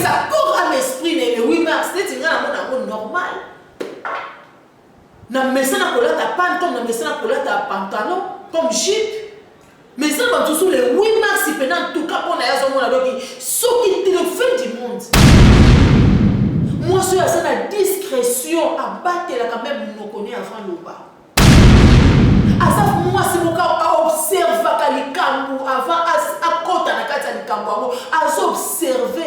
Kopesa corps ame esprit na ye le 8 mars neti ngai namona yango normal. Na mesana kolata panne comme na mesana kolata pantalon comme jupe. Mais eza na basusu le 8 mars pena en tout cas mpo na ye azomona doki soki te le fin du monde. Mwasi oyo aza na discrétion abatelaka meme monoko ne avant loba. Aza mwasi moko aobservaka likambo avant akota na kati ya likambo yango, azo observe,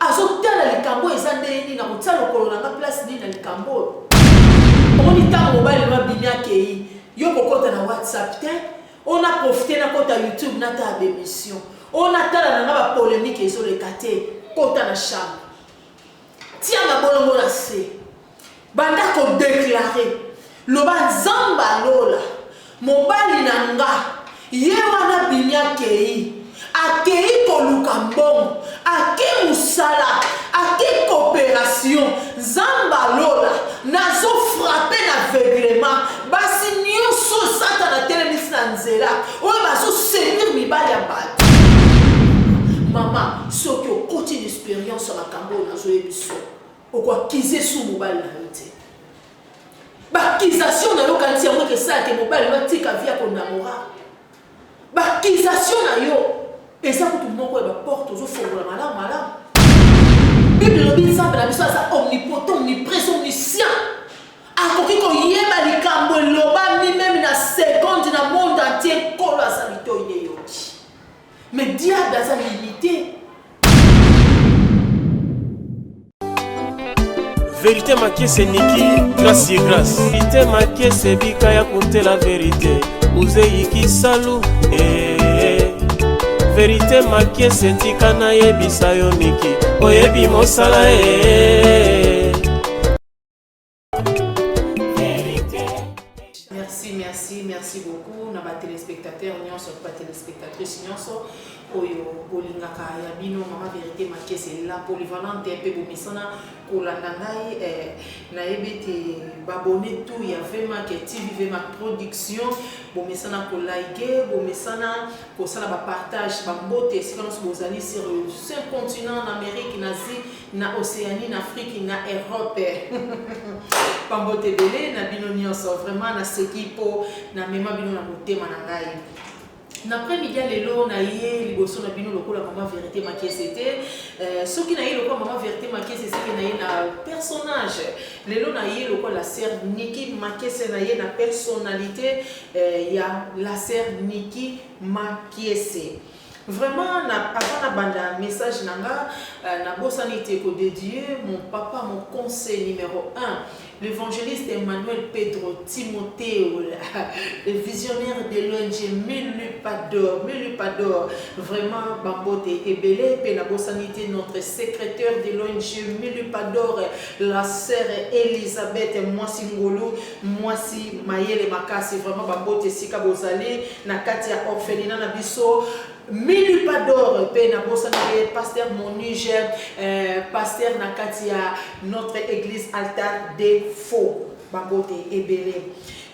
azotala likambo oyo eza ndenge nini, nakotia lokolo na nga place nini na likambo oyo. Omoni ntango mobali no abimi akei, yo kokota na WhatsApp te, oyo na profite nakota YouTube natala b'emission, oyo natala na nga ba polemique ezoleka te, kota na chambre. Tia mabolongo na se. Banda ko declarer. Loba Nzambe ya lola, mobali na nga ye wana abimi akeyi, akeyi koluka mbongo, ake musala, ake cooperation, Nzambe ya lola nazo frapper na aveuglement basi nioso satana atelemisi na nzela oyo bazo seduire mibali ya batu. Mama soki okoti na experience ya makambo oyo nazo yebiso oko accuser su mobali na yo te. Ba accusation na yo okanisi yango eke esala ke mobali no atika vie ya konamora. Ba accusation na yo eza kutu moko ya ba porte ozo fongola malamu malamu. Bible elobi Nzambe na biso aza omnipotent, omnipresent, omniscient. Akoki koyeba likambo elobami meme na seconde na monde entier Nkolo aza litoyi nde eyoki. Mais diable aza limite. Verite makiese niki grâce ye grâce Verite makiese bika ya kuntela verite uzeyi kisalu eh, eh. Verite makiese tika nayebisa yo niki oyebi mosala eh. Merci, merci, merci beaucoup na ba téléspectateurs nyonso ba téléspectatrices nyonso oyo bolingaka ya bino mama verité makese la polyvalente mpe bomesana kolanda ngai eh, nayebi ete babone tout ya vmac tv vmac production bomesana kolike bomesana kosala bapartage bambote esika nyonso bozali sur le cinq continent na amérique na asie na Oceanie, na Afrique, na Europe. Pambote ebele na bino nyonso. Vraiment naseki po na mema bino na motema na ngai. Na après-midi ya lelo na ye liboso na bino lokola mama verite makiese te. Euh, soki na ye lokola mama verite makiese seke na ye na personnage. Lelo na ye lokola la sœur Niki Makiese na ye na personnalité euh, ya la sœur Niki Makiese. Vraiment na avant na banda message na nga na bosani te ko dedier mon papa mon conseil numero 1 l'evangeliste Emmanuel Pedro Timoteo le visionnaire de l'ONG Milupador Milupador vraiment ba mbote ebele pe na bosani te notre secretaire de l'ONG Milupador la sœur Elisabeth mwasi ngolu Mwasi mayele makasi vraiment ba mbote esika bozali na kati ya orphelinat na biso Milupa d'or pe na bosani te pasteur Monige eh, pasteur na kati ya notre eglise altar des faux ba mbote ebele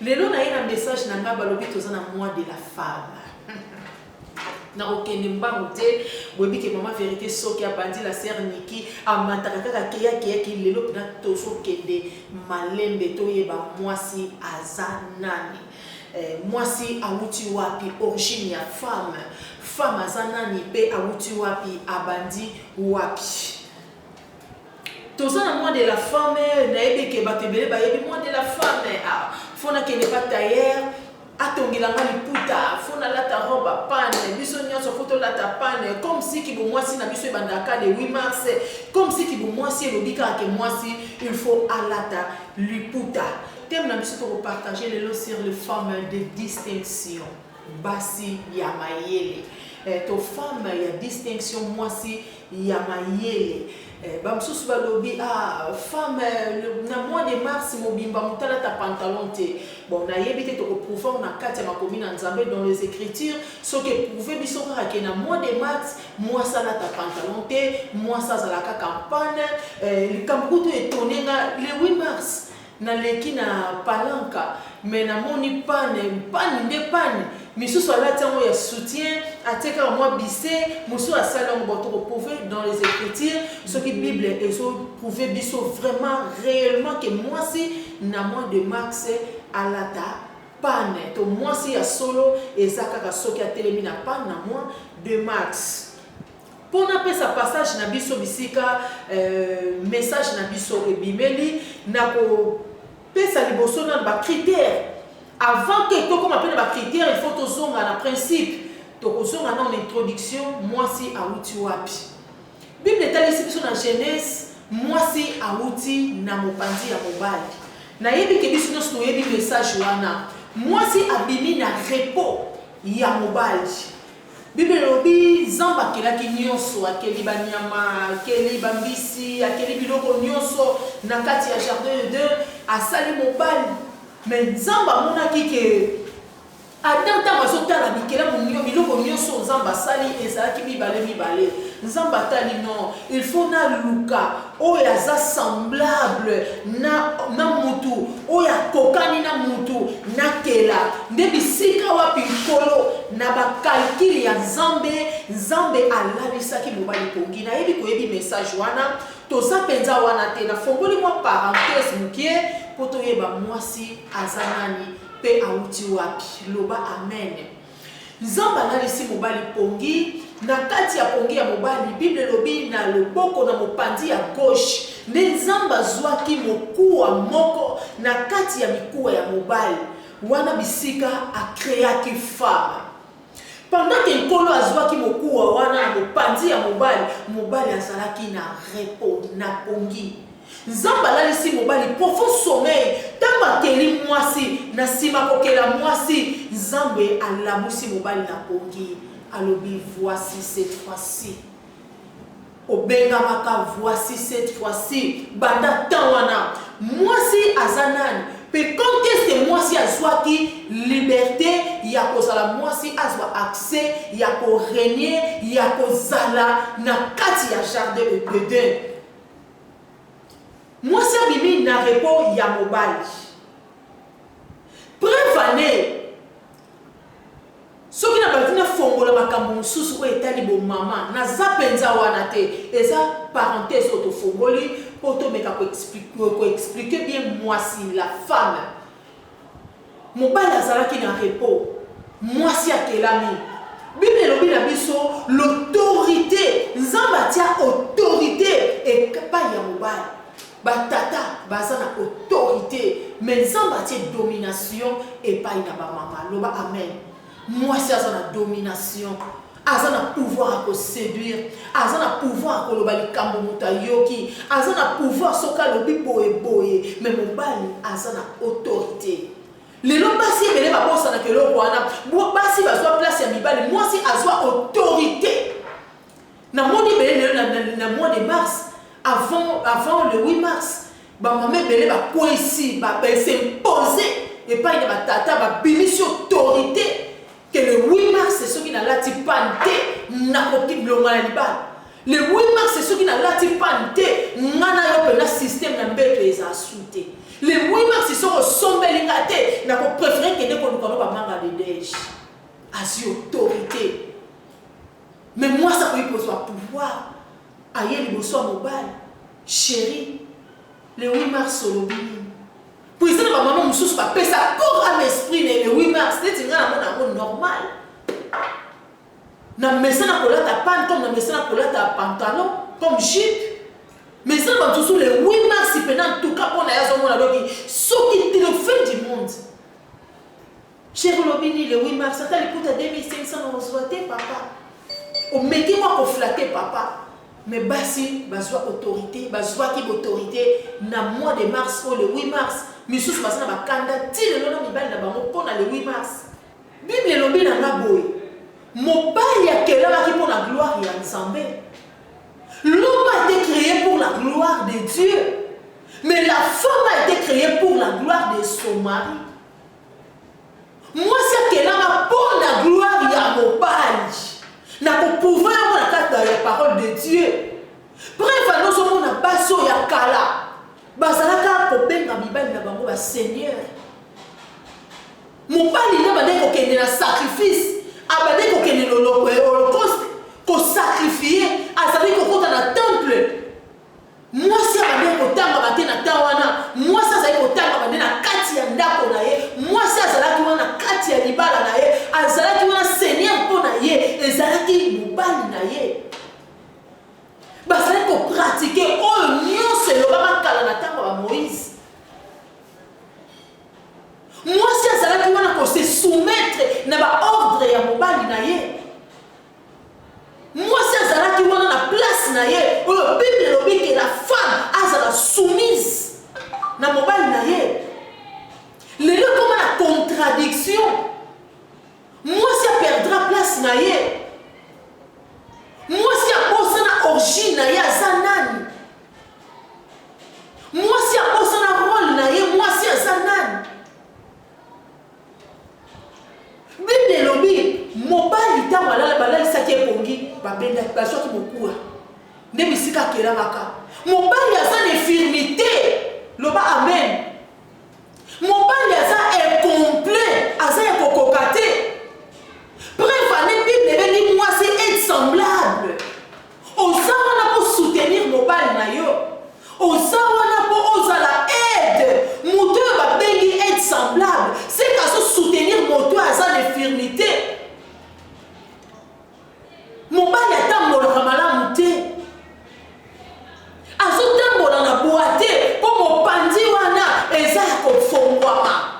lelo na ye na message na nga balobi toza na mois de la femme Nakokende mbangu te boyebi ke mama verite soki abandi la sœur Nicky amataka kaka keya keya ki lelo pena tozokende malembe toyeba mwasi aza nani eh, mwasi awuti wapi origine ya femme femme aza nani pe awuti wapi abandi wapi Toza na mois de la femme, nayebi ke bato ebele bayebi mois de la femme. Ah, faut nakende pa tailleur atongela nga liputa, faut nalata robe ya panne, biso nyonso faut tolata panne, comme si kibomwasi na biso ebandaka le 8 mars, comme si kibomwasi elobi kaka ke mwasi il faut alata liputa. Thème na biso toko partager lelo sur les femmes de distinction. Basi ya mayele eh, to femme ya distinction mwasi ya mayele eh, ba mosusu balobi ah, femme na mois de mars mobimba moto alata pantalon te. Bon, nayebi te toko prouver na kati ya makomi na Nzambe dans les écritures soki eprouve biso kaka ke na mois de mars mwasi alata pantalon te, mwasi azala kaka mpane eh, likambo kutu etone nga le 8 mars naleki na palanka mais namoni pane, pane nde pane. Misusu alati yango ya soutien, atie kaka mwa bise, mosusu asali yango. Bon, toko prouver dans les écritures soki Bible ezo prouver biso vraiment réellement que mwasi na mois de mars alata pagne to mwasi ya solo eza kaka soki atelemi na pagne na mois de mars. Mpo napesa passage na biso bisika message na biso ebimeli, nakopesa liboso nanu ba critères. Avant que tokoma mpe na ba critères, il faut tozonga na principe. Tokozonga nanu na introduction, mwasi awuti wapi? Bible etalisi biso na Genèse, mwasi awuti na mopanzi ya mobali. Nayebi ke biso nyonso toyebi message wana. Mwasi abimi na repos ya mobali. Bible elobi Nzambe akelaki nionso, akeli ba nyama, akeli ba mbisi, akeli biloko nionso na kati ya jardin d'Eden, asali mobali. Mais Nzambe amonaki ke Adam tango azotala bikelamu, biloko nionso oyo Nzambe asali ezalaki mibale mibale. Nzambe atali non, il faut naluka oyo aza semblable na, na mutu, oyo akokani na mutu, nakela. Nde bisika wapi Nkolo, na ba calcul ya Nzambe, Nzambe alalisaki mobali pongi. Nayebi koyebi message wana, toza penza wana te. Nafongoli mwa parenthèse mukie po toyeba mwasi aza nani pe awuti wapi. Loba amen. Nzambe alalisi mobali pongi, na kati ya pongi ya mobali, Bible elobi na loboko na mopanzi ya gauche nde Nzambe azuaki mokuwa moko na kati ya mikuwa ya mobali wana bisika a creaki femme. Pendant que Nkolo azuaki mokuwa wana na mopanzi ya mobali, mobali azalaki na repos, na pongi. Nzambe alalisi mobali profond sommeil tango akeli mwasi, na sima kokela mwasi, Nzambe alamusi mobali na pongi, alobi voici cette fois-ci obengamaka voici cette fois-ci. Banda temps wana mwasi aza nani pe quand est-ce que mwasi azwaki liberte ya kozala mwasi, azwa accès ya ko regner, ya kozala na kati ya jardin d'Eden? Mwasi abimi na repos ya mobali. Preuve en est, soki na bandi na fongola makambo mosusu oyo etali bo mama, naza penza wana te. Eza parenthèse oyo tofongoli po tomeka ko expliquer bien mwasi, la femme. Mobali azalaki na repos, mwasi akelami. Bible elobi na biso l'autorite, Nzambe atia autorite epai ya mobali. Ba tata baza na autorite, mais Nzambe atie domination epai na ba mama. Loba amen. Mwasi aza na domination. Aza na pouvoir ya ko seduire, aza na pouvoir ya koloba likambo moto ayoki, aza na pouvoir soki alobi boye boye, mais mobali aza na autorite. Lelo basi ebele babosanaka eloko wana, basi bazwa place ya mibali, mwasi azwa autorite. Namoni ebele lelo na, na, na mois de mars, avant, avant le 8 mars, ba mama ebele bakweyisi, ba, ba s'imposer epai na ba tata, babimisi autorite. Que le 8 mars soki na lati pagne te nakoki longwa na libala. Le 8 mars soki na lati pagne te nga na yo pena système na mbeto eza su te. Le 8 mars soki osombeli nga te nako prefere kende koluka no ba manga de dej. Azui autorite. Mais mwasi akoki kozwa pouvoir aye liboso ya mobali cherie le 8 mars olobi nini? Po eza na ba maman mususu ba pesa corps ame esprit na le 8 mars neti nga na mona yango normal. Na mesana kolata pagne comme na mesana kolata pantalon comme jupe. Mais eza na ba mususu le 8 mars pena en tout cas pona ye azo mona donc soki te le fin du monde. Cheri olobi nini le 8 mars ata liputa 2500 na ozua te papa. Omeki mwa ko flatter papa. Mais basi bazua autorite, bazuaki b'autorite na mois de mars oyo le 8 mars, misusu baza na ba kanda ti lelo na mibali na bango pona le 8 mars. Bible elobi na nga boye, mobali akelamaki pona gloire ya Nzambe. L'homme a ete cree pour la gloire de Dieu, mais la femme a ete cree pour la gloire de son mari. Mwasi akelama po na gloire ya mobali. Na ko prouver yango na kati ya parole de Dieu. Preuve wana ozo mona basi oyo ya kala bazalaka kobenga mibali na bango ba seigneur. Mobali nde abandaki kokende na sacrifice, abandaki kokende na holocauste ko sacrifier, azalaki kokota na temple. Mwasi abandaki kotangama te na temps wana, mwasi azalaki kotangama nde na kati ya ndako na ye, mwasi azalaki wana na kati ya libala na ye, azalaki wana seigneur mpo na ye, ezalaki mobali na ye. Bazalaki ko pratiquer oyo nyonso elobama kala na ntango ya ba Moïse. Mwasi azalaki wana ko se soumettre na ba ordre ya mobali na ye. Mwasi azalaki wana na place na ye oyo Bible elobi ke la femme azala soumise na mobali na ye. Lelo ekoma na contradiction. Mwasi a perdra place na ye. Mwasi abosana origine na ye aza nani? Mwasi abosana role na ye, mwasi aza nani? Bible elobi mobali ntango alala balalisaki ye pongi babendaki bazwaki mokuwa nde bisika akelamaka. Mobali aza na infirmite, loba amen. Mobali aza incomplet, aza ya kokoka te. Preuve ane Bible ebengi mwasi aide semblable. Oza wana po soutenir mobali na yo. Oza wana po ozala aide. Moto oyo babengi aide semblable, c'est qu'azo soutenir moto oyo aza na infirmite. Mobali atambolaka malamu te. Azotambola na boite po mopanzi wana eza ya kofongwama.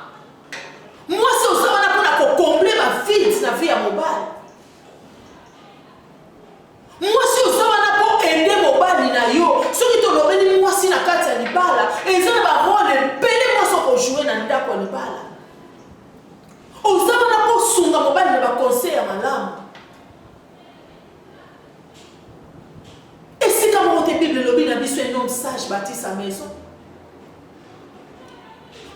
Mwasi oza wana pona ko combler ba vides na vie ya mobali. Mwasi oza wana po aider mobali na yo. Soki tolobeli mwasi na kati ya libala, eza na ba role ebele mwasi oko jouer na ndako ya libala. Oza wana po osunga mobali na ba conseil ya malamu. Esika moko te Bible elobi na biso un homme sage bâtit sa maison.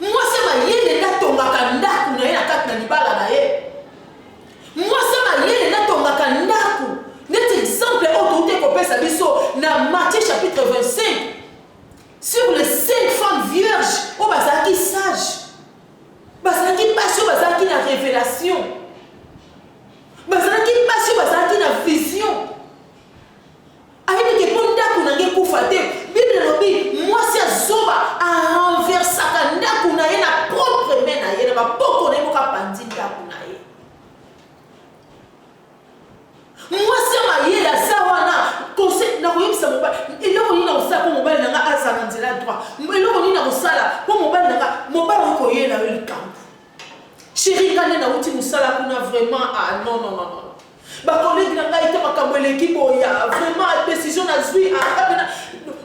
Mwasi ya mayele nde atongaka ndako na ye na kati na libala na ye. Mwasi ya mayele nde atongaka ndako. Neti exemple oyo touti kopesa biso na Matthieu chapitre 25 sur les cinq femmes vierges oyo bazalaki sage, bazalaki basi oyo bazalaki na revelation, bazalaki basi oyo bazalaki na vision. Ayebi ke po ndaku na nga ekufa te. Bible elobi mwasi ya zoba a renversaka ndaku na ye na propre main na ye, na maboko na ye moko apanzi ndaku na ye. Mwasi ya mayele aza wana conseil nakoyebisa mobali eloko nini nakosala po mobali na nga azala na nzela ya droit, eloko nini nakosala po mobali na nga, mobali akoki koyela yo likambo. Cherie nga nde nawuti musala kuna vraiment ah non non non non. Ba collègues na ngai te makambo eleki boye ah, vraiment decision nazui ah, nga pena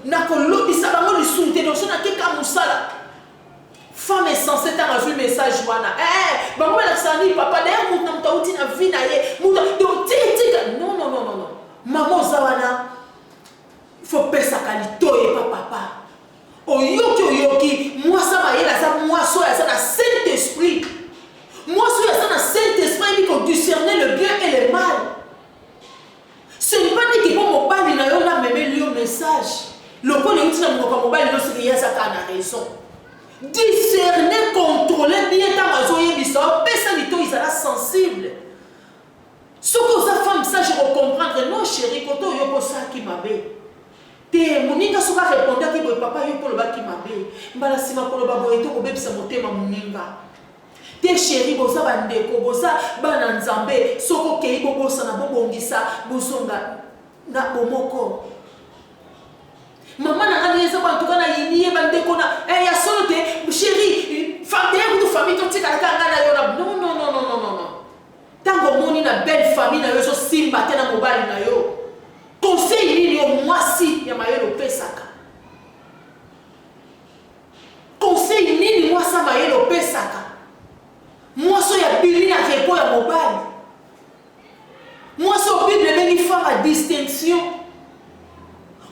nakolobisa bango lisusu te donc so nakeka mosala femme insensée ntango azwi message wana eh, bango balakisaka nini papa d'ailleurs moto na moto awuti na vie na ye moto donc tika non non non non non mama oza wana faut pesaka litoyi epa papa Oyoki oyoki mwasi ya mayele aza mwasi oyo aza na saint esprit mwasi oyo aza na saint esprit ayebi ko discerner le bien et le mal ce n'est pas dit que po mobali na yo nde amemeli yo message lokola euti na monoko ya mobali no soki ye aza kaka na raison discerner contrôler bien ntango azoyebisa yo pesa litoyi zala sensible soki oza femme sage oko comprendre non chérie kote oyo mpo osalaki mabe Te moninga soki a repondaki boye papa yo pe olobaki mabe mbala sima koloba boye te okobebisa motema moninga te cherie boza ba ndeko boza bana nzambe soki okeyi bobosana bobongisa bozonga na bomoko mama na nga ndenge eza en tout cas na yini ye ba ndeko na eh, ya solo te cherie famille kutu famille totikala kaka nga na yo na non non non non non non ntango omoni na belle famille na yo ezosimba te na mobali na yo Conseil nini yo mwasi ya mayele opesaka? Conseil nini mwasi ya mayele opesaka? Mwasi oyo abimi na repos ya mobali. Mwasi oyo Bible ebengi femme à distinction.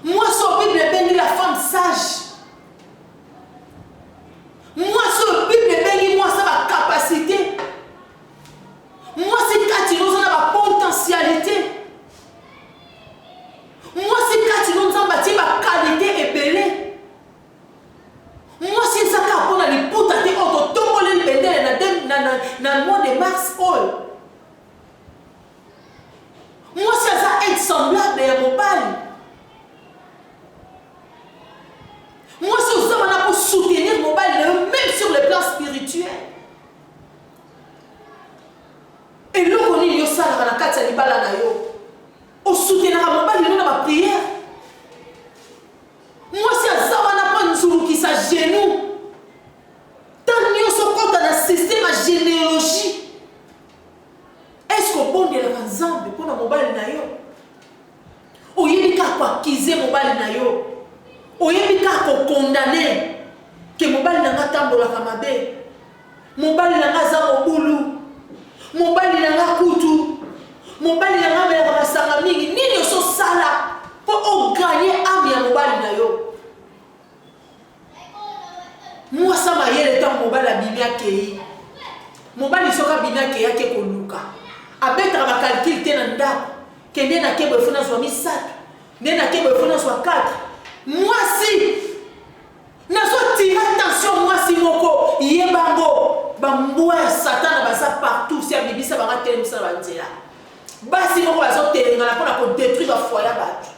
Mwasi oyo Bible ebengi la femme sage. Mwasi oyo Bible ebengi mwasi ya ba capacité. Mwasi kati na oza na ba potentialité. baprière. Mwasi aza wana mpo anzulukisa genou ntango nyonso, okota na système ya généalogie. Est-ce obondelaka Nzambe mpo na mobali na yo? Oyebi kaka koaccuser mobali na yo, oyebi kaka kocondamner ke mobali na nga atambolaka mabe, mobali na nga aza mobulu, mobali na nga kutu, mobali na nga amelaka masanga mingi. Nini ososala mpo ogagner âme ya mobali na yo? Mwasa mayele, ntango mobali abimi akei, mobali soki abimi akei, ake koluka, abetaka bacalculs te na ndako. Kende na kebo efo nazwa misato, nde na kebo efo nazwa 4. Mwasi nazotira attention, mwasi moko yebango, bambwa ya Satana baza partout. Si abibisa bango, atelemisa na banzela. Basi moko bazotelengana mpona kodétruire bafoyer ya bato.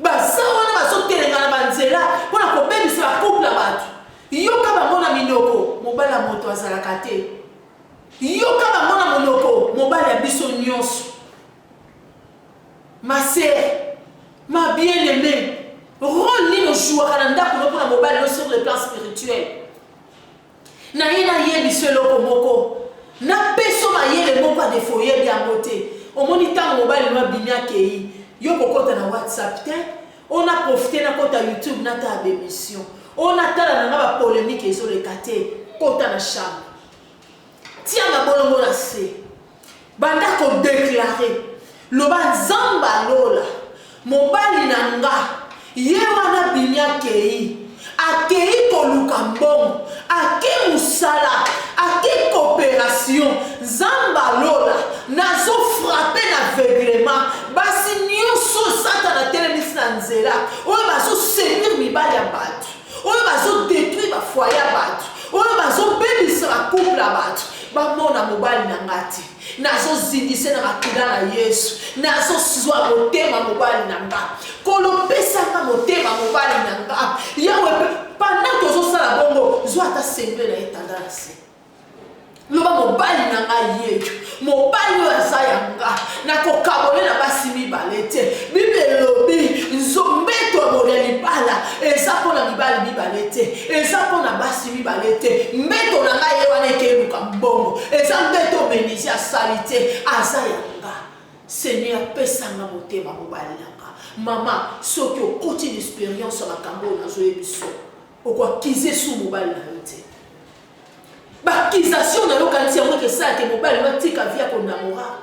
Baza wana, bazotelengana banzela mpona kobebisa bacouple ya bato. Yoka bango na minoko: mobali ya moto azalaka te. Yoka bango na monoko: mobali ya biso nyonso. Ma sœur, ma bien-aimée, rôle nini ojouaka na ndako no mpona mobali no sur le plan spirituel? Na ye nayebi so eloko moko, napeso mayele moko adefo, oyebi yango te. Omoni, ntango mobali no abimi akei, yo kokɔta na WhatsApp te. Oyo na profite, nakɔta YouTube, natala baémission oyo, natala na nga bapolémique ezoleka te. Kɔta na chambre, tia mabolongo na se, banda kodéclarer, loba: "Nzambe alola, mobali na nga ye wana bimi akei, akei koluka mbongo, ake mosala, ake coopération. Nzambe alola, nazofrapper na aveuglement basi nyonso Satana atelemisi na nzela, oyo bazoséduire mibali ya bato, oyo bazodétruire bafoyer ya bato, oyo bazobebisa bacouple ya bato. Bamona mobali na nga te. Nazozindise na makila na Yesu. Nazozwa motema mobali na nga. Kolopesanga motema mobali na nga, Yawe." Pendant tozosala bongo, zwa ata sengle na etanda na se, loba: "Mobali na ngai yeyo, mobali oyo aza ya nga, nakokabole na basi mibale te. Bible elobi mbeto ya bolia libala eza mpona mibali mibale te, eza mpona basi mibale te. Mbeto na ngai ye wana ekeluka mbongo, eza mbeto menisi asali te, aza ya nga. Seigneur, apesanga motema mobali na nga." Mama, soki okoti na expérience ya makambo oyo nazoyebi so, okoaccuser su mobali na yo te. Baaccusation na yo, kanisi yango ekesala te mobali no atika vie ya konamora.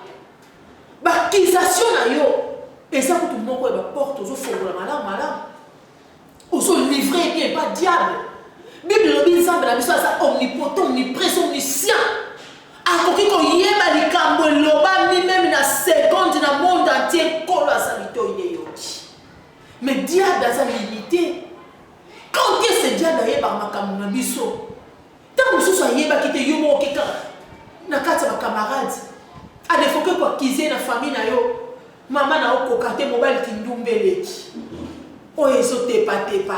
Baaccusation na yo eza kutu moko ya baporte ozofongola malamu malamu, ozolivrer bien pas diable. Bible elobi Nzambe na biso aza omnipotent, omniprésent, omniscient. Akoki koyeba likambo elobami même na seconde na monde entier. Nkolo aza litoi nde yoki, mais diable aza limité. Quand est-ce diable ayebaka makambo na biso? Ntango mosusu ayebaki te. Yo moko oke kaka na kati ya bacamarade, adefoke koaccuser na famille na yo: mama na okoka te, mobali kindumba eleki, oyo ezotepatepa.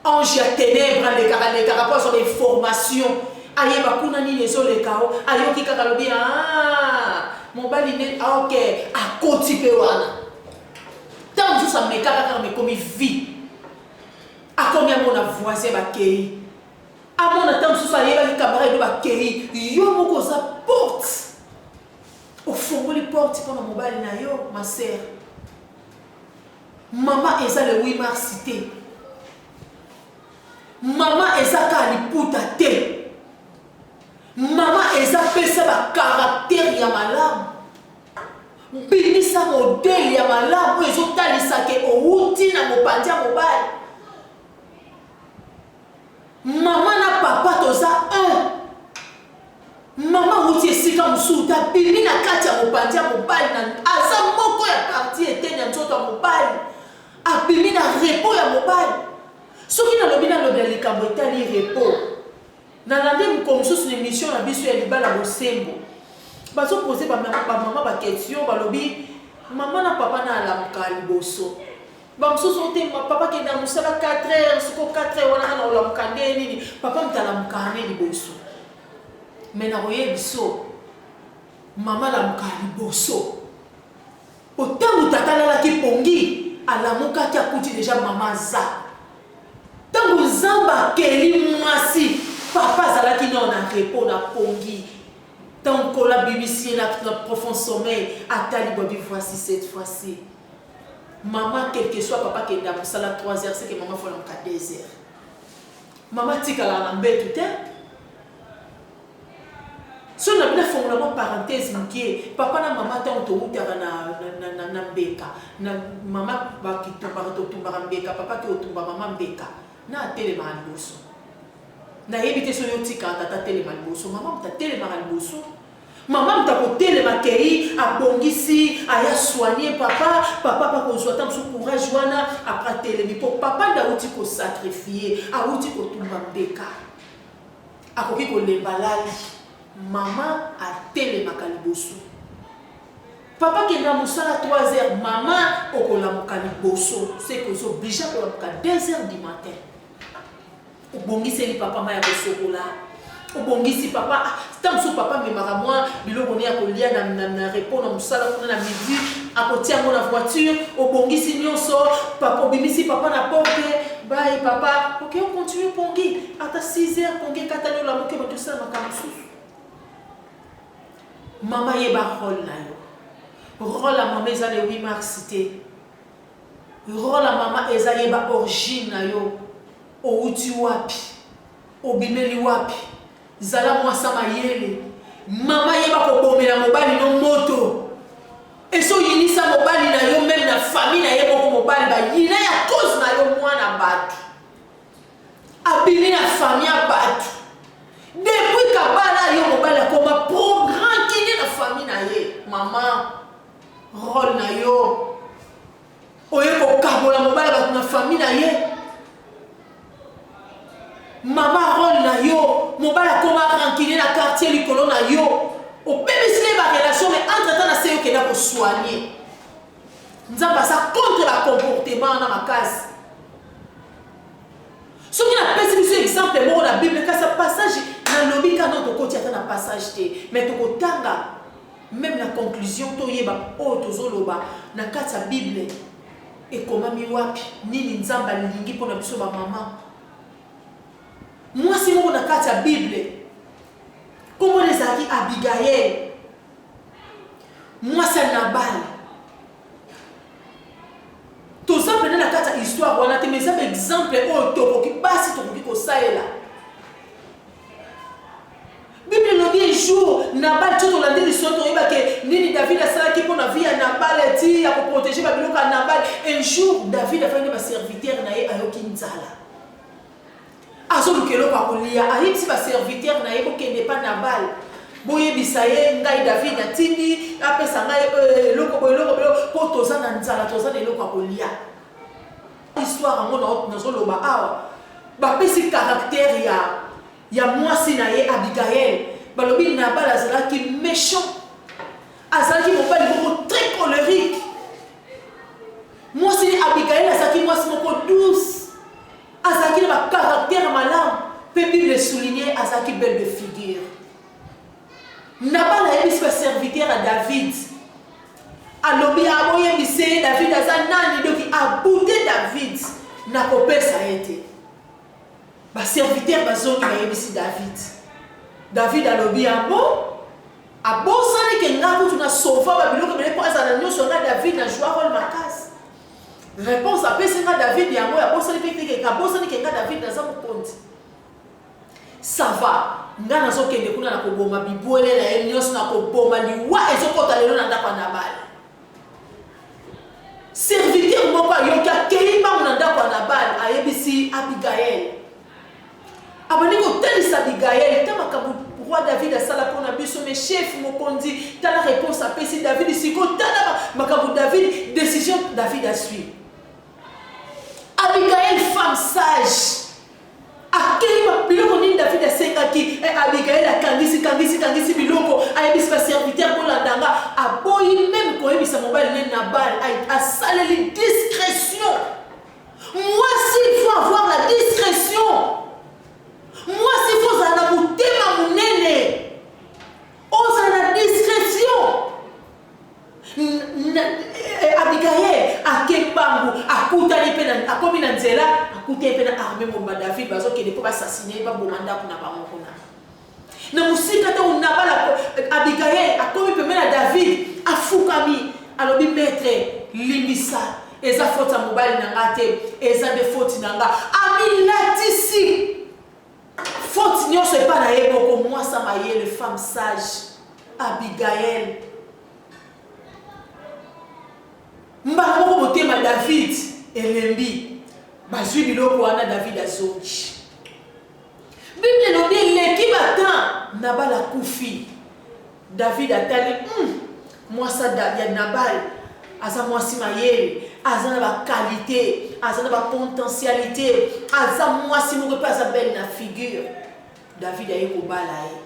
Ange ya ténèbre alekaka lekaka mpo azwa information, ayeba kuna nini ezoleka. O ayoki kaka, alobi: "Ah, mobali nde ok." Akoti mpe wana. Ntango mosusu amekaka kaka, mekomi vie, akomi amona voisin bakei, amona ntango mosusu ayebaki camarade no bakei. Yo moko oza porte, ofongoli porte mpona mobali na yo. Ma sœur, mama, eza le 8 mars te. Mama, eza kaka liputa te. Mama, eza pesa bacaractère ya malamu, bimisa modèle ya malamu oyo ezotalisa ke owuti na mopanzi ya mobali. Mama na papa toza un. Mama awuti esika mosusu te, abimi na kati ya mopanzi ya mobali na aza moko ya partie etene ya nzoto ya mobali, abimi na repos ya mobali. Soki nalobi, nalobela likambo etali repos, nalandi mokolo mosusu na émission na biso ya libala bosembo, bazopose bamama baquestion. Balobi: mama na papa na alamuka liboso. Bamosusu te: papa kenda mosala 4 heures, soko 4 heures wana nga na olamuka nde nini? Papa moto alamuka ne liboso. Me nakoyebi biso, mama alamuka liboso. Otango tata alalaki. pongi alamukaki akuti deja mama aza. Ntango Nzambe akeli mwasi, papa azalaki nao na repos na pongi. Ntango Nkolo abimisi ye na, na profond sommeil, atali bobi voici cette fois-ci. Mama quelque soit papa akenda mosala 3 heures, c'est que mama faut alamuka 2 heures. Mama atikalaka na mbetu te. Soki na bino afongola mwa parenthèse mokie, papa na mama ntango towutaka na, na, na, na, na mbeka, na mama bakitumbaka, totumbaka mbeka, papa ke otumba mama mbeka, na atelemaka liboso. Nayebi te soki otikaka tata atelema liboso, mama moto atelemaka liboso. Mama moto akotelema kei abongisi aya soigne papa, papa pa kozwa ata mosusu courage wana apres atelemi mpo papa nde awuti kosacrifie, awuti kotumba mbeka. Akoki kolemba alali. Mama atelemaka liboso. Papa kenda musala 3 heures mama okolamuka liboso ce que ozo oblige kolamuka 2 heures du matin. Obongiseli papa mayi ya kosokola. Obongisi papa ah, ntango mosusu papa amemaka mwa biloko ne ya kolia na, na, na repos na mosala kuna na midi akotia yango na voiture obongisi nyonso papa obimisi papa na porte Bye papa, ok on continue pongi ata 6 heures pongi ekatani olamuki obandi osala makambo mosusu. Mama yeba role na yo. Role ya mama eza le 8 mars te. Role ya mama eza yeba origine na yo. Owuti wapi? Obimeli wapi? Zala mwasa mayele. Mama yeba kobomela mobali no moto. Esi oyinisa mobali na yo meme na famille na ye moko mobali ba yina ya cause na yo mwana batu. Abimi na famille ya batu. Depuis kabala yo mobali akoma pro rancunier na famille na ye. Mama role na yo oye kokabola mobali bato na famille na ye. Mama role na yo mobali akoma rancunier na quartier likolo na yo obebisi na ye ba relation mais entre temps na se yo kenda ko soigner nzambe aza contre ba comportement wana makasi soki napesi biso exemple moko na bible kasi passage nalobi kaka tokoti ata na passage te mais tokotanga meme na conclusion toyeba oyo tozoloba na kati ya bible Ekomami wapi? Nini Nzambe alingi mpo na biso bamama? Mwasi moko na kati ya Bible, nkombo na ezalaki Abigail, mwasi ya Nabal. Toza mpenza na kati ya histoire wana te, mais eza baexemple oyo tokoki basi tokoki kosalela. Bible elobi un jour Nabal ti tolandi lisolo toyeba ke nini David asalaki mpo na vie ya Nabal ti ya koprotege ba biloko ya Nabal. Un jour David afandi na ba serviteur na ye ayoki nzala azoluka eloko ya kolia, ayebisi ba serviteur na ye bokende epa Nabal boyebisa ye ngai David natindi apesa ngai euh, eloko boye eloko boye mpo toza na nzala toza na eloko ya kolia. Histoire yango nazoloba awa bapesi caractère ya ya mwasi na ye Abigail, balobi Nabal azalaki mechant, azalaki mobali moko très colerique. Mwasi ne Abigail azalaki mwasi moko douce, azalaki na ba caractère ya malamu, mpe Bible esouligne azalaki belle de figure. Nabal ayebisi ba serviteur ya David, alobi aboyebise ye David aza nani, doki abute David nakopesa ye te. Ba serviteurs bazongi bayebisi David. David alobi ah bon? Abosani ke nga kutu na sauva ba biloko ebele po azala na nionso nga David na joua role makasi. Reponse apesi nga David yango abosani pe te ke abosani ke nga David naza mokonzi. Ça va nga nazokende kuna na koboma bibwele na ye nionso na koboma liwa ezokota lelo na ndako ya Nabal. Serviteur moko ayoki, akei mbangu na ndako ya Nabal, ayebisi Abigael. Abandi kotalisa Abigael ta makambo roi David asala mpo na biso, mais chef mokonzi, tala réponse apesi David sikoyo, tala makambo David, décision David asui. Abigail femme sage Akeli ba biloko nini David asengaki? Eh, Abigail akangisi kangisi kangisi biloko, ayebisi ba serviteur bolanda nga, aboyi meme koyebisa mobali ne Nabal, asaleli discretion. Mwasi il faut avoir la discretion. Mwasi il faut ozala na motema monene, ozala na discretion. Eh, Abigail akei. mbangu, akutani mpe na, akomi na nzela, akutani mpe na armée mobimba David bazokende mpo basasine ye, baboma ndako na bango kuna. Na mosika ntango Nabal, Abigail akomi pembeni na David, afukami, alobi maître, limbisa, eza faute ya mobali na nga te, eza nde faute na nga. Amilatisi faute nyonso epai na ye moko. Mwasi ya mayele, femme sage, Abigail. Mbala moko motema David elembi, bazwi biloko wana, David azongi. Bible elobi eleki ba temps, Nabal akufi. David atali, mwasi ya Nabal aza mwasi mayele, aza na ba qualité, aza na ba potentialité, aza mwasi moko pe aza belle na figure. David aye kobala ye.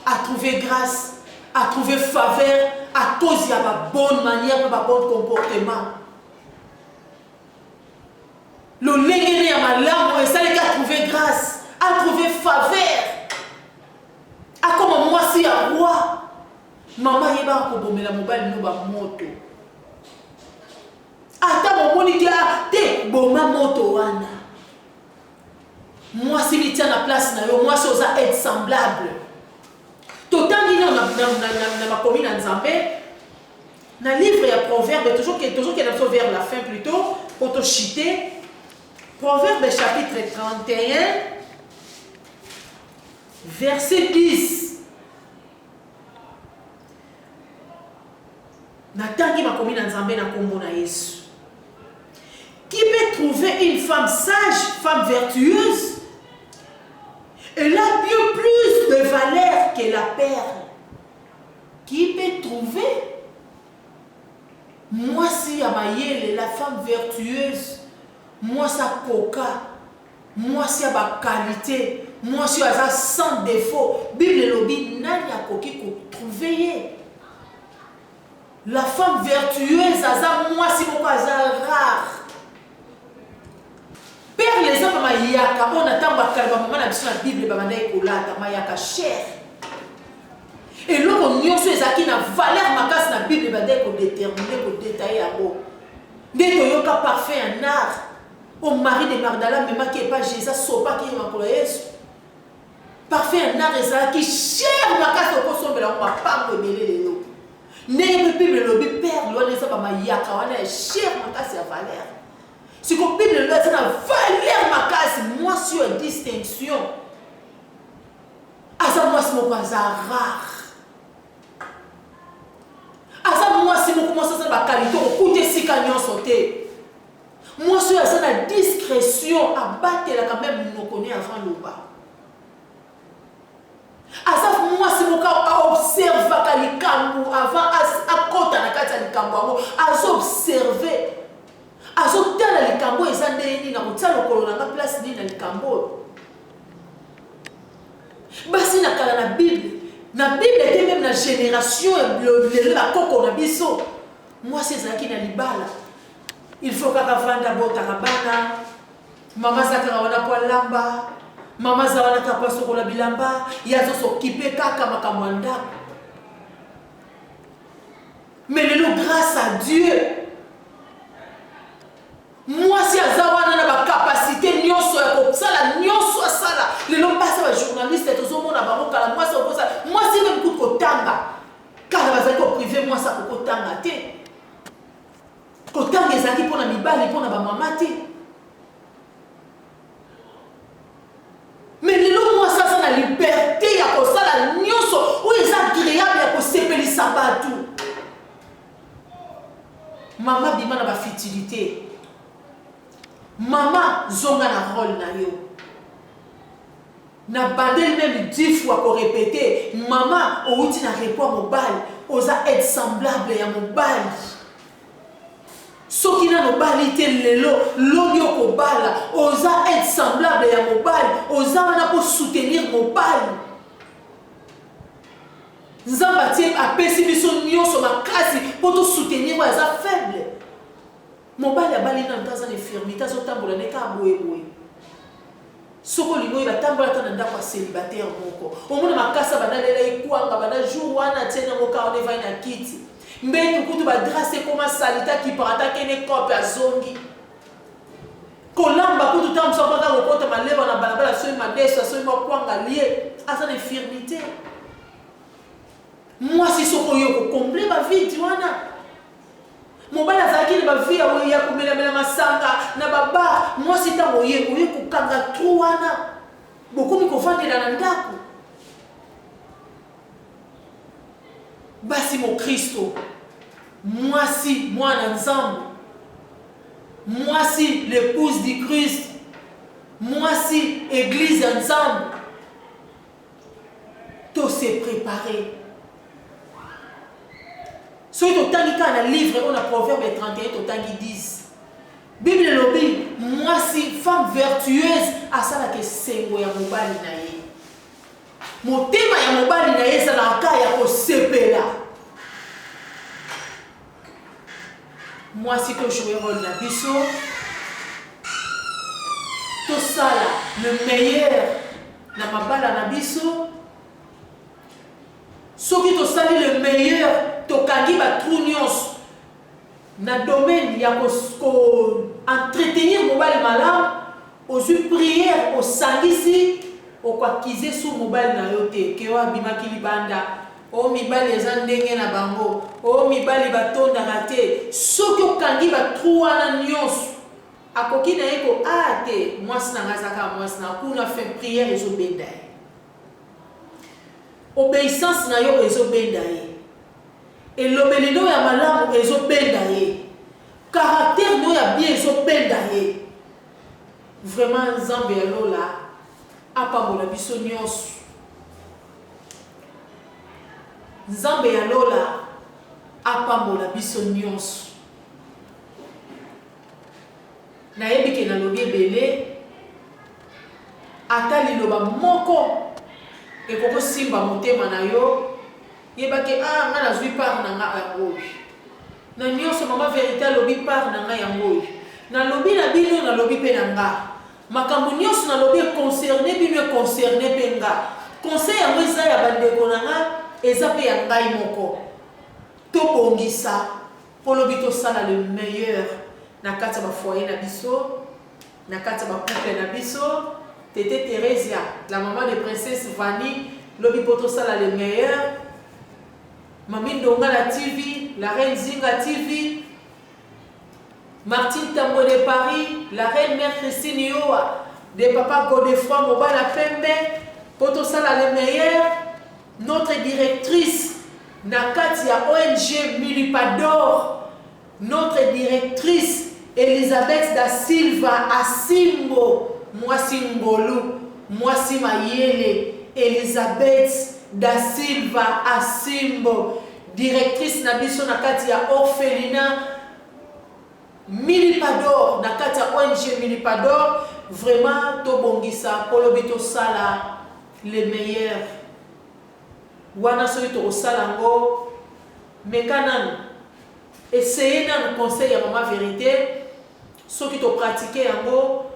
A trouver grâce, a trouver faveur à cause ya ba bonne manière pe ba bonne comportement. Lolenge ne ya malamu esalaki a trouver grâce, a trouver faveur. Akoma mwasi ya roi. Mama yebaka kobomela mobali no ba moto. Ata bomoni te te boma moto wana. Mwasi mitia na place na yo, mwasi oza aide semblable. Totangi na, na, na, na, na makomi na Nzambe na livre ya Proverbe, tozokenda biso vers la fin plutôt po tochite. Proverbe chapitre 31 verset 10. Natangi makomi na Nzambe na kombo na Yesu. Qui peut trouver une femme sage, femme vertueuse? Elle a bien plus de valeur que la perle. Qui peut trouver mwasi ya mayele, la femme vertueuse, mwasi akoka, mwasi ya ba qualité, mwasi oyo aza sans défaut? Bible elobi nani akoki kotrouve ye? La femme vertueuse aza mwasi moko aza rare. Perle eza ba mayaka oyo na ntango ya kala bamama na biso na Bible babandaki kolata mayaka cher. Eloko nyonso ezalaki na valeur makasi na Bible ebandaki kodetermine, kodetaye yango. Nde toyoka parfum ya nard oyo Marie de Magdala amemaki epa Jesus, asopaki ye makolo ya Yesu. Parfum ya nard ezalaki cher makasi, okosombela yango mapango ebele lelo. Ndenge mpe Bible elobi perle wana eza ba mayaka wana ya cher makasi ya valeur. Siko Bible elobi eza na valeur makasi, mwasi oyo ya distinction aza mwasi moko aza rare. Aza mwasi moko, mwasi aza na ba qualité okuta esika nyonso te. Mwasi oyo aza na discretion, abatelaka meme monoko ne avant loba. Aza mwasi moko a observaka likambo avant akota na kati ya likambo yango, azo observe, azotala likambo oyo eza ndenge nini, nakotia lokolo na nga place nini na likambo oyo. Basi na kala na Bible, na Bible te, meme na generation lelo ya koko na biso, mwasi ezalaki na libala, il faut kaka vanda botaka bana. Mama aza kaka wana po alamba, mama aza wana kaka po asokola bilamba, ye azo s'occuper kaka makambo ya ndako. Mais lelo grâce à Dieu, mwasi aza wana na ba capacité nyonso ya kosala nyonso asala. Lelo basi ba journaliste tozomona bango kala, mwasi okosala, mwasi meme kutu kotanga kala bazali ko priver mwasi akokotanga te. Kotanga ezalaki mpo na mibali, mpo na bamama te. Mais lelo mwasi aza na liberte ya kosala nyonso oyo eza agreable ya kosepelisa bato. Mama bima na ba futilité. Mama zonga na role na yo. Na bandeli meme 10 fois ko repeter, mama owuti na repos ya mobali, oza aide semblable ya mobali. Soki nanu obali te lelo, lobi okobala, oza aide semblable ya mobali, oza wana po soutenir mobali. Nzambe atie apesi biso nionso makasi po to soutenir oyo aza faible. Mobali abali nanu te aza na infirmite azotambola ne kaka boye boye. Soki olingi oyeba tambola ata na ndako ya celibataire moko omona makasa banda alela ye kwanga banda jour wana atie nango kaka wana evandi na kiti. Mbetu kutu ba draps ekoma salite akipaka ata akende cope azongi. Kolamba kutu tango mosusu akomaka kokota malewa na balabala asombi madesu asombi mwa kwanga alie aza na infirmite. Mwasi soki oye oko combler ba vide wana. Mobali azalaki na ba vie ya komelamela masanga na ba bar, mwasi tango oye oye kokanga trou wana bokomi kovandela na ndako. Basi mokristo, mwasi mwana Nzambe, mwasi l'epouse du Christ, mwasi eglise ya Nzambe, to se preparer. Soki totangi kaka na livre oyo na Proverbe 31 totangi 10. Bible elobi mwasi femme vertueuse asalaka esengo ya mobali na ye. Motema ya mobali na ye ezalaka kaka ya kosepela. Mwasi to jouer role na biso, tosala le meilleur na mabala na biso. Soki tosali le meilleur, tokangi ba trous nyonso na domaine ya ko ko entretenir mobali malamu, ozui prière osangisi, oko accuser su mobali na yo te que oh abimaki libanda, oh mibali eza ndenge na bango, oh mibali batondaka te, soki okangi ba trous wana nionso, akoki na ye ko ah te mwasi na nga aza kaka mwasi na kuna fin prière ezo benda ye. Obeissance na yo ezo benda ye. Elobeli no ya malamu ezo benda ye. Caractère no ya bien ezo benda ye. Vraiment Nzambe ya lola apambola biso nionso. Nzambe ya lola apambola biso nionso. Nayebi ke nalobi ebele, ata liloba moko ekoki kosimba motema na yo, yeba ke ah nga nazui part na nga yango oyo. Na nionso mama verite alobi part na nga yango oyo. Nalobi na bino, nalobi pe na nga. Makambo nionso nalobi e concerner bino, e concerner pe nga. Conseil yango eza ya ba ndeko na nga, eza pe ya ngai moko. Tobongisa po lobi tosala le meilleur na kati ya ba foyer na biso, na kati ya ba couple na biso. Tete Theresia, la maman de princesse Vanny, lobi po tosala le meilleur. Mami Ndongala TV, la reine Zinga TV, Martine Tambwe de Paris, la reine mère Christine Yoa, de papa Godefroy Mobala Pembe, po tosala le meilleur. Notre directrice na kati ya ong Milipador, notre directrice Elisabeth da Silva Asimbo, mwasi ngolu, mwasi mayele, Elisabeth da Silva Asimbo, directrice na biso na kati ya orphelinat Milipador, na kati ya ong Milipador, vraiment tobongisa po lobi tosala le meilleur. Wana soki tokosala yango meka nanu essayer nanu conseil ya maman verite soki to pratiquer yango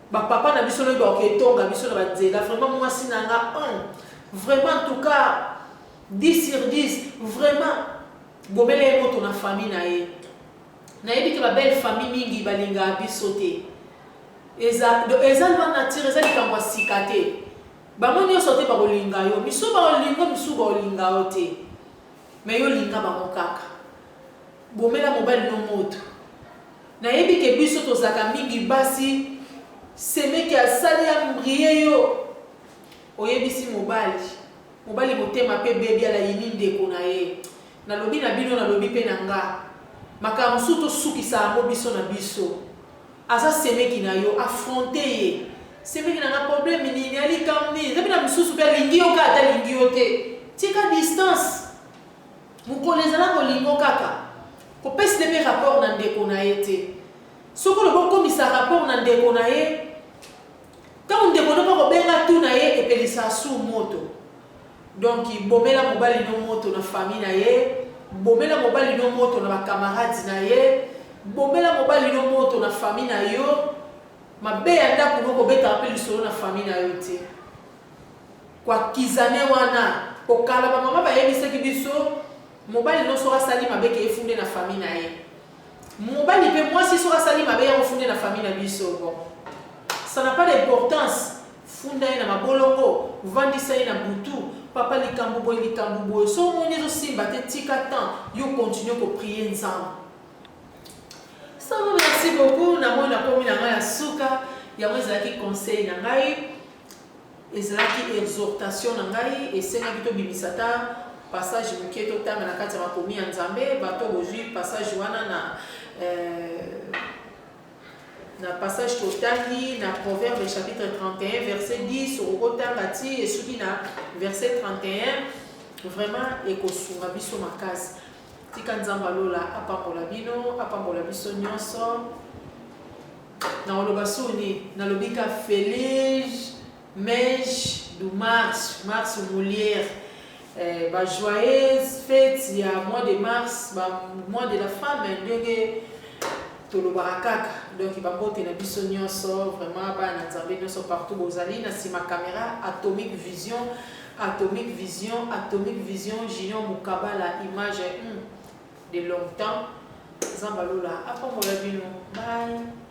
ba papa na biso lobi bakoki etonga biso na ba nzela vraiment mwasi na nga hum vraiment en tout cas 10 sur 10 vraiment bomela ye moto na famille na ye nayebi ke ba belle famille mingi balingaka biso te eza eza loi nature eza likambo ya sika te Bango nionso te bako linga yo, misusu bako lingo misusu bako linga yo te. Mais yo linga bango kaka. Bomela mobali no moto. Nayebi ke biso tozalaka mingi basi semeki asali ambrie yo oyebisi mobali, mobali motema pe ebebi alayini ndeko na ye. Nalobi na bino nalobi pe na nga. Makambo mosusu tosukisa yango biso na biso. Aza semeki na yo affronter ye semeki na nga problème nini alikambo nini eza pe na misusu pe alingi yo kaka ata alingi yo te tika distance mokolo ezala kolingo kaka kopesi nde pe rapport na ndeko na ye te soki olobi okomisa rapport na ndeko na ye ntango ndeko no pe akobenga tuna ye epelisa su moto donc bomela mobali no moto na famille na ye bomela mobali no moto na ba camarades na ye bomela mobali no moto na famille na yo mabe ya ndaku no kobetaka pe lisolo na famille na yo te ko accusane wana po kala ba mama bayebisaki biso. Mobali no soki asali mabe ke efunde na famille na ye. Mobali pe mwasi soki asali mabe ya kofunde na famille na biso. Bon, ça n'a pas d'importance. Funda ye na mabolongo, vandisa ye na butu, papa likambo boye likambo boye. Soki omoni ezosimba te, tika temps, yo continue ko prier Nzambe. Sango, merci beaucoup. Namoni nakomi na ngai ya suka. Yango ezalaki conseil na ngai, ezalaki exhortation na ngai. Esengaki tobimisa ata passage moke, totanga na kati ya makomi ya Nzambe. Bato bozwi passage wana na passage totangi na Proverbe chapitre 31 verset 10, okokotanga ti esuki na verset 31. Vraiment ekosunga biso makasi. Tika Nzambe alola apambola bino, apambola biso nyonso. Na koloba soni, nalobi ka feliz mês do mars, mars mulher, ba joyeuse fête ya mois de mars, ba mois de la femme ndenge tolobaka kaka. Donc bambote na biso nyonso, vraiment bana na Nzambe nyonso partout bozali. Na nsima caméra, Atomic Vision, Atomic Vision, Atomic Vision, Junior Mukabala, image de longtemps. Nzambe alola apambola bino. Bye.